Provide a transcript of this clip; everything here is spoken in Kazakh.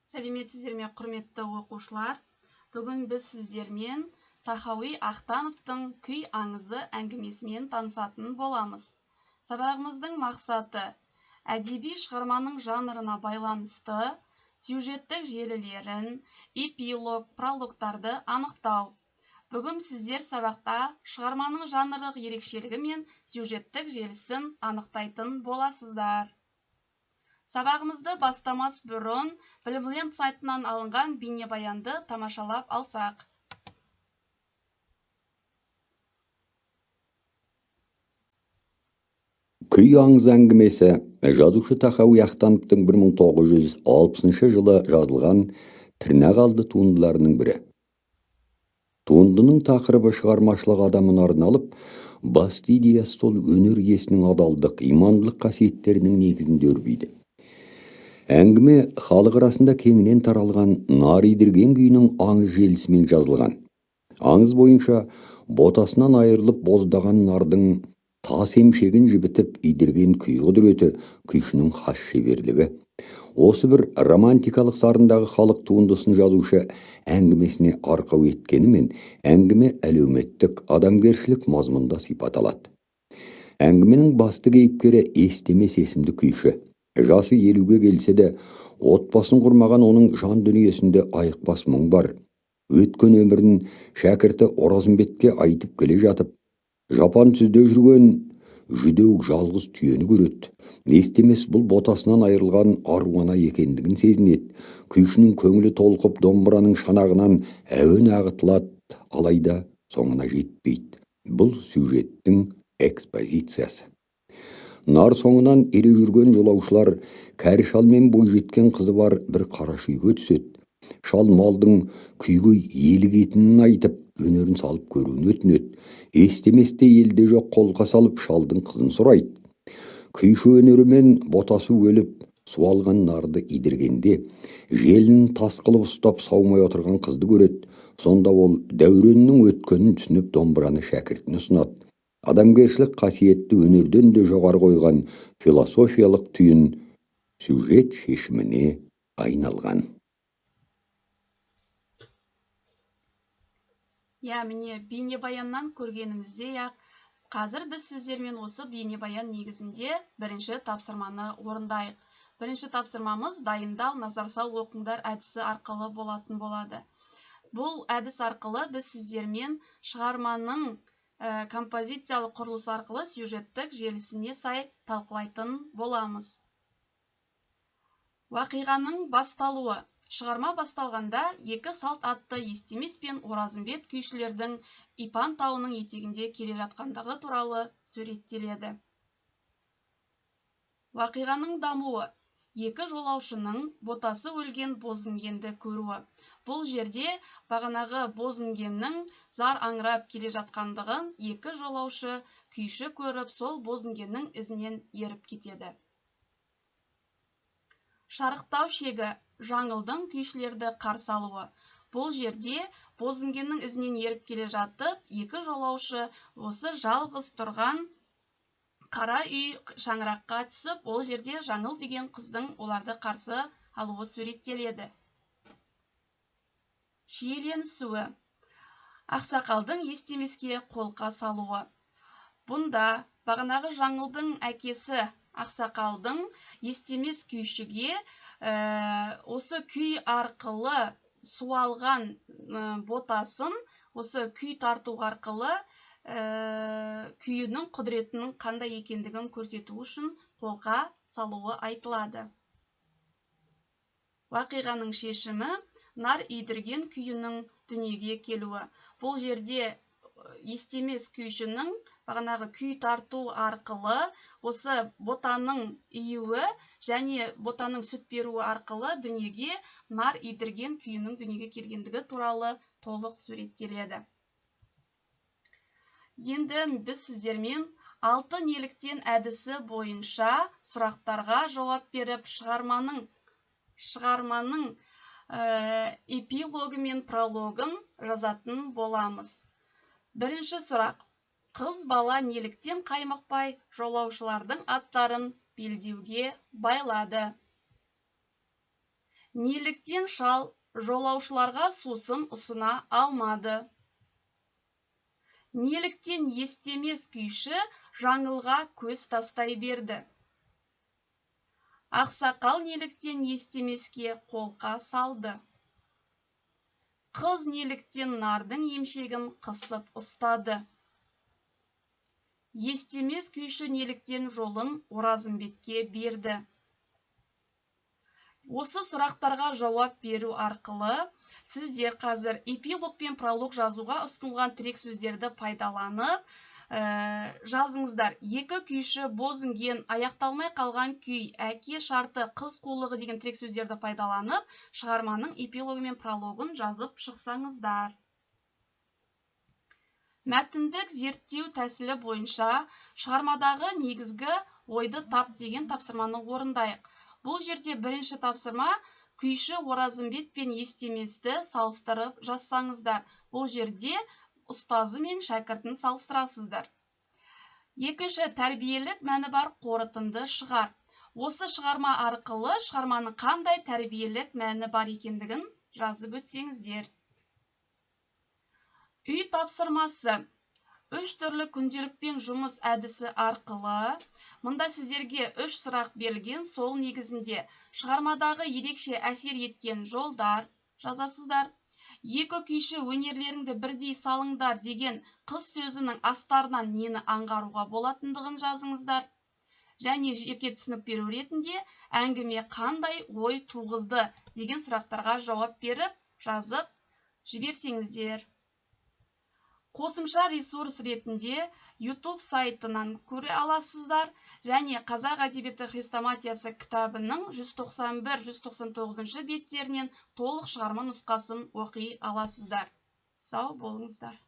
Сәлеметсіздер ме, құрметті оқушылар! Бүгін біз сіздермен Тахауи Ахтановтың «Күй аңызы» әңгімесімен танысатын боламыз. Сабағымыздың мақсаты: әдеби шығарманың жанрына байланысты сюжеттік желілерін, эпилог, прологтарды анықтау. Бүгін сіздер сабақта шығарманың жанрлық ерекшелігі мен сюжеттік желісін анықтайтын боласыздар. Сабағымызды бастамас бұрын Білімленд сайтынан алынған бейнебаянды тамашалап алсақ. «Күй аңызы» әңгімесі жазушы Тахауи Ахтановтың 1960 жылы жазылған тырнақалды туындыларының бірі. Туындының тақырыбы шығармашылық адамына арналып, басты идеясы сол өнер иесінің адалдық, имандылық қасиеттерінің негізінде өрбиді. Әңгіме халық арасында кеңінен таралған «Нар идірген» күйінің аңыз желісімен жазылған. Аңыз бойынша, ботасынан айырылып боздаған нардың тас емшегін жібітіп идірген күй құдіреті күйшінің хас шеберлігі. Осы бір романтикалық сарындағы халық туындысын жазушы әңгімесіне арқау еткенімен, әңгіме әлеуметтік, адамгершілік мазмұнда сипат алады. Әңгіменің басты кейіпкері Естемес есімді күйші. Жасы 50-ге келсе де, отбасын құрмаған оның жан дүниесінде айықпас мұң бар. Өткен өмірін шәкірті Оразымбетке айтып келе жатып, жапан түзде жүрген жүдеу жалғыз түйені көреді. Естемес бұл ботасынан айырылған аруана екендігін сезінеді. Күйшінің көңілі толқып, домбыраның шанағынан әуен ағытылады, алайда соңына жетпейді. Бұл сюжеттің экспозициясы. Нар соңынан ере жүрген жолаушылар кәрі шал мен бойжеткен қызы бар бір қараш үйге түседі. Шал малдың күйге елігетінін айтып, өнерін салып көруін өтінеді. Естеместе елде жоқ қолқа салып, шалдың қызын сұрайды. Күйші өнерімен ботасы өліп, суалған нарды идіргенде, желін тас қылып ұстап саумай отырған қызды көреді. Сонда ол дәуреннің өткенін түсініп, домбыраны шәкіртіне ұсынады. Адамгершілік қасиетті өнерден де жоғары қойған философиялық түйін сюжет шешіміне айналған. Иә, міне, бейнебаяннан көргеніміздей-ақ, қазір біз сіздермен осы бейнебаян негізінде бірінші тапсырманы орындайық. Бірінші тапсырмамыз дайындал, назар сал, оқыңдар әдісі арқылы болатын болады. Бұл әдіс арқылы біз сіздермен шығарманың композициялық құрылысы арқылы сюжеттік желісіне сай талқылайтын боламыз. Уақиғаның басталуы. Шығарма басталғанда екі салт атты Естемес пен Оразымбет күйшілердің Ипан тауының етегінде келе жатқандығы туралы суреттеледі. Уақиғаның дамуы. Екі жолаушының ботасы өлген Бозінгенді көруі. Бұл жерде бағанағы Бозінгеннің зар аңырап келе жатқандығын екі жолаушы күйші көріп, сол Бозінгеннің ізінен еріп кетеді. Шарықтау шегі. Жаңылдың күйшілерді қарсы алуы. Бұл жерде Бозінгеннің ізінен еріп келе жатып, екі жолаушы осы жалғыз тұрған қара үй шаңыраққа түсіп, ол жерде Жаңыл деген қыздың оларды қарсы алуы суреттеледі. Шиеленісуі. Ақсақалдың Естемеске қолқа салуы. Бұнда бағанағы Жаңылдың әкесі Ақсақалдың Естемес күйшіге осы күй арқылы суалған ботасын, осы күй тарту арқылы күйінің құдіретінің қандай екендігін көрсету үшін қолқа салуы айтылады. Уақиғаның шешімі нар идірген күйінің дүниеге келуі. Бұл жерде Естемес күйшінің бағанағы күй тарту арқылы осы ботаның июі және ботаның сүт беруі арқылы дүниеге нар идірген күйінің дүниеге келгендігі туралы толық суреттеледі. Енді біз сіздермен алты неліктен әдісі бойынша сұрақтарға жауап беріп, шығарманың эпилогі мен прологын жазатын боламыз. Бірінші сұрақ. Қыз бала неліктен қаймықпай жолаушылардың аттарын белдеуге байлады? Неліктен шал жолаушыларға сусын ұсына алмады? Неліктен Естемес күйші Жаңылға көз тастай берді? Ақсақал неліктен Естемеске қолқа салды? Қыз неліктен нардың емшегін қысып ұстады? Естемес күйші неліктен жолын Оразымбетке берді? Осы сұрақтарға жауап беру арқылы сіздер қазір эпилог пен пролог жазуға ұсынылған тірек сөздерді пайдаланып жазыңыздар. Екі күйші, бозінген, аяқталмай қалған күй, әке шарты, қыз қулығы деген тірек сөздерді пайдаланып, шығарманың эпилогі мен прологын жазып шықсаңыздар. Мәтіндік зерттеу тәсілі бойынша шығармадағы негізгі ойды тап деген тапсырманы орындайық. Бұл жерде бірінші тапсырма күйші Оразымбет пен Естеместі салыстырып жазсаңыздар. Бұл жерде ұстазы мен шәкіртін салыстырасыздар. Екінші, тәрбиелік мәні бар қорытынды шығар. Осы шығарма арқылы шығарманың қандай тәрбиелік мәні бар екендігін жазып өтсеңіздер. Үй тапсырмасы. Үш түрлі күнделікпен жұмыс әдісі арқылы мұнда сіздерге 3 сұрақ берілген, сол негізінде шығармадағы ерекше әсер еткен жолдар жазасыздар. Екі күйші өнерлеріңді бірдей салыңдар деген қыз сөзінің астарынан нені аңғаруға болатындығын жазыңыздар. Және жеке түсінік беру ретінде әңгіме қандай ой туғызды деген сұрақтарға жауап беріп, жазып жіберсеңіздер. Қосымша ресурс ретінде YouTube сайтынан көре аласыздар және Қазақ әдебиеті хрестоматиясы кітабының 191-199 беттерінен толық шығарма нұсқасын оқи аласыздар. Сау болыңыздар.